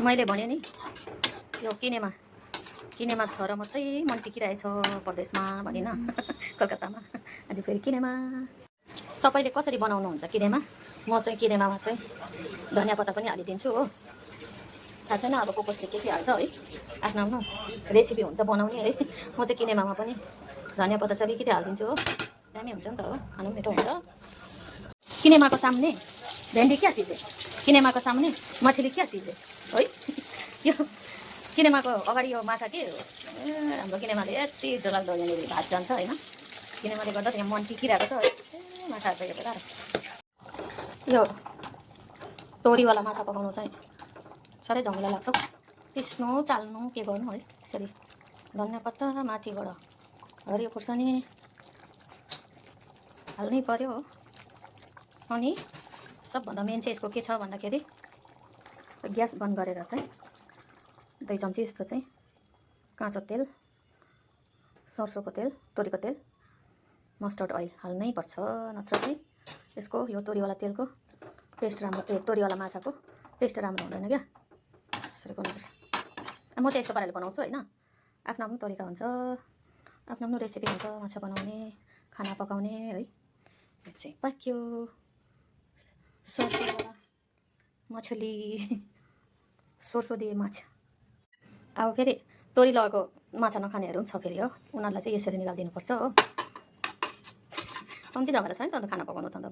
मैले भने नि यो किनेमा छ र म चाहिँ मन टिकिरहेछ परदेशमा भनिन कलकत्तामा। आज फेरि किनेमा सबैले कसरी बनाउनुहुन्छ किनेमा, म चाहिँ किनेमामा चाहिँ धनियाँ पत्ता पनि हालिदिन्छु हो। थाहा छैन अब कसले के हाल्छ है, आफ्नो आफ्नो रेसिपी हुन्छ बनाउने है। म चाहिँ किनेमामा पनि धनियाँ पत्ता चाहिँ अलिकति हालिदिन्छु हो, दामी हुन्छ नि त हो, खानु मिठो हुन्छ। किनेमाको सामने भेन्डी क्या चिज है, किनेमाको सामने मछली क्या चिज है यो किनेमाको अगाडि यो माछा के हाम्रो किनेमाले यति डरलाग्दो यहाँनिर भात जान्छ होइन। किनेमाले गर्दा यहाँ मन टिकिरहेको छ है। माछाहरू त हेरेर यो तोरीवाला माछा पकाउनु चाहिँ साह्रै झमेला लाग्छ। पिस्नु चाल्नु के गर्नु है। यसरी धनियाँ पत्ता माथिबाट हरियो खुर्सानी हाल्नै पर्यो हो। अनि सबभन्दा मेन चाहिँ यसको के छ भन्दाखेरि ग्यास बन्द गरेर चाहिँ 2 चम्ची जस्तो चाहिँ काँचो तेल, सर्सोको तेल, तोरीको तेल, मस्टर्ड ऑयल हाल्नै पर्छ, नत्र चाहिँ यसको यो तोरीवाला तेलको टेस्ट राम्रो, तोरीवाला माछाको टेस्ट राम्रो हुँदैन क्या। यसरी गर्नुपर्छ। म चाहिँ यस्तो पाराले बनाउँछु होइन, आफ्नो आफ्नो तरिका हुन्छ, आफ्नो आफ्नो रेसिपी हुन्छ माछा बनाउने, खाना पकाउने है। चाहिँ पाक्यो सर्सोवाला मछली, सर्सो दिए माछा। अब फेरि तोरी लगाएको माछा नखानेहरू पनि छ फेरि हो, उनीहरूलाई चाहिँ यसरी निकालिदिनुपर्छ हो। कम्ती झमेला छ नि त अन्त खाना पकाउनु त अन्त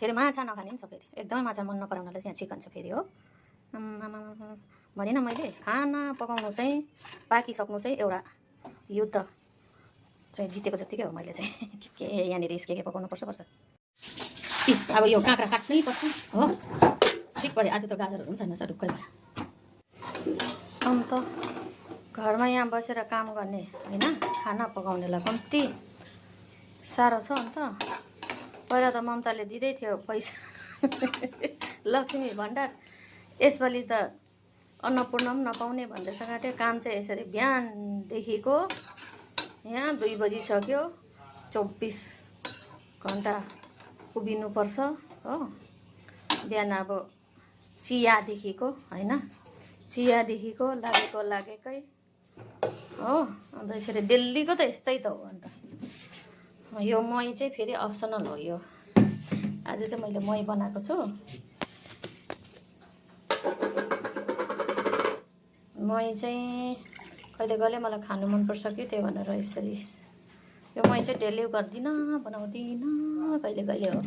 फेरि माछा नखाने पनि छ फेरि, एकदमै माछा मन नपराउनेलाई चाहिँ यहाँ चिकन छ फेरि हो। भनेन मैले, खाना पकाउनु चाहिँ पाकिसक्नु चाहिँ एउटा युद्ध चाहिँ जितेको जत्तिकै हो। मैले चाहिँ के यहाँनिर के पकाउनु पर्छ। अब यो काँक्रा काट्नै पर्छ हो। ठिक पऱ्यो, आज त गाजरहरू पनि छैन ढुक्कै भयो। अन्त घरमा यहाँ बसेर काम गर्ने होइन, खाना पकाउनेलाई कम्ती साह्रो छ। अन्त पहिला त ममताले दिँदै थियो पैसा लक्ष्मी भण्डार, यसपालि त अन्नपूर्ण पनि नपाउने भन्दैछ काटे। काम चाहिँ यसरी बिहानदेखिको यहाँ 2 बजिसक्यो, 24 घन्टा उभिनुपर्छ हो। बिहान अब चियादेखिको होइन, चियादेखिको लागेकै हो। अन्त यसरी डेलीको त यस्तै त हो। अन्त यो मही चाहिँ फेरि अप्सनल हो। यो आज चाहिँ मैले मही बनाएको छु। मही चाहिँ कहिले मलाई खानु मनपर्छ कि, त्यही भनेर यसरी यो मही चाहिँ डेली गर्दिनँ, बनाउँदिनँ, कहिले हो।